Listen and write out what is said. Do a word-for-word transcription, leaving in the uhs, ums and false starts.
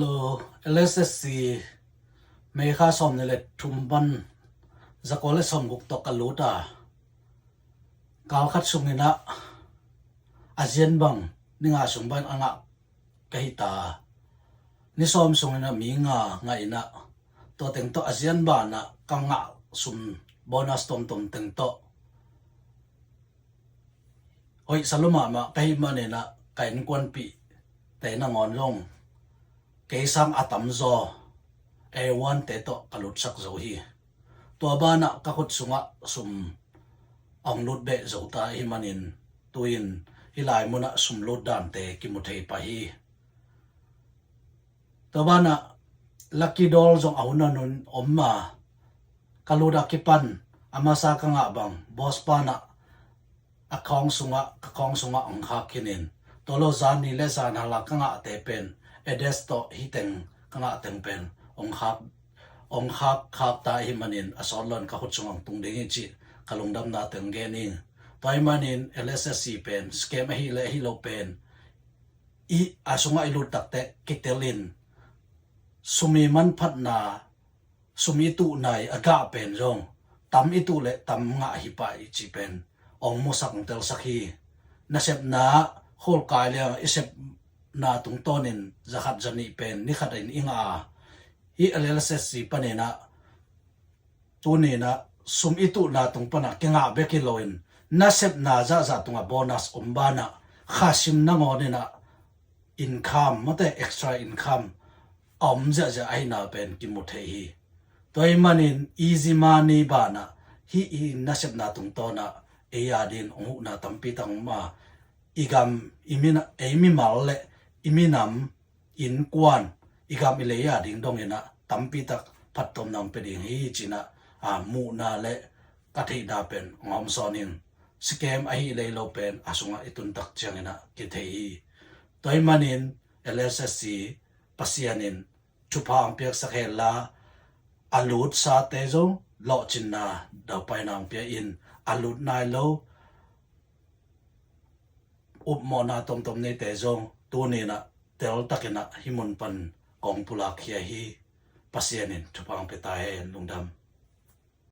Hello, L S S C May kha sawm nih le thum pan zakua le sawm guk tawh ka lut a, kal khat sungin ah a zian bang, ni nga sung bang a ngah ka hi ta. Ni sawm sungin ah mi nga ngah in ah, tua teng tawh a zian banah ka ngah sum bonus tomtom teng tawh hoih sa lua mahmah ka hih manin ah ka innkuanpihte nangawn zong kei sang a tamzaw A one te tawh ka lutsak zo hi. Tua banah ka khut sungah sum a hong lut beh zo ta ahih manin tu-in hih lai munah sum lut dante kimu thei pah hi. Tua banah lucky draw zong a hun a hun om a, ka lut a kipan a masa ka ngah bang boss panah a khawng sungah, ka khawng sungah hong khak khinin, tua lo zan nih le zan hal a ka ngahte pen address tawh hih teng ka ngah teng pen hong khak, hong khak khak ta ahih manin a sawt loin ka khut sungah hong tung ding hi cih ka lungdamna teng gen ing. Tua ahih manin L S S C pen scam ahi le ahi lo pen i a sungah i lut takte kitel in, sum i manphatna, sum i tuhna i a gah pen zong tam i tuh le tam ngah hi pah i cih pen hong musak hong telsak hi. Nasepna khulkai liang i sepna tungtawnin za khat za nih pen ni khat in i ngah a, hih L S S C panin ah tuni in ah sum i tuhna tung panah kingah bek hi loin nasepna zahzah tungah bonus om banah khasim nangawn in ah income, mate, extra income a om ziahziah ahihna pen kimu thei hi. Tua ahih manin easy money banah hih i nasepna tungtawnah ei a dingin hong huhna tampi tak om a, i gam, i mina, ei mimal le i minam, innkuan, i gam i lei a ding dongin ah tampi tak phattuamna hong pia ding hi ci-in ah, a, muhna le ka theihna pen hong hawmsawn ing. Scam ahi le lo pen a sungah i tun tak ciangin ah kithei hi. Tua ahih manin L S S C Pasian in thupha hong piaksak hen la, a lutsate zong lawhcinna, daupaina hong pia in, a lut nai lo upmawhna tomtom neite zong tuni in ah teltakin ah hih mun pan kong pulak khia hi. Pasian in thupha hong pia ta hen. Lungdam.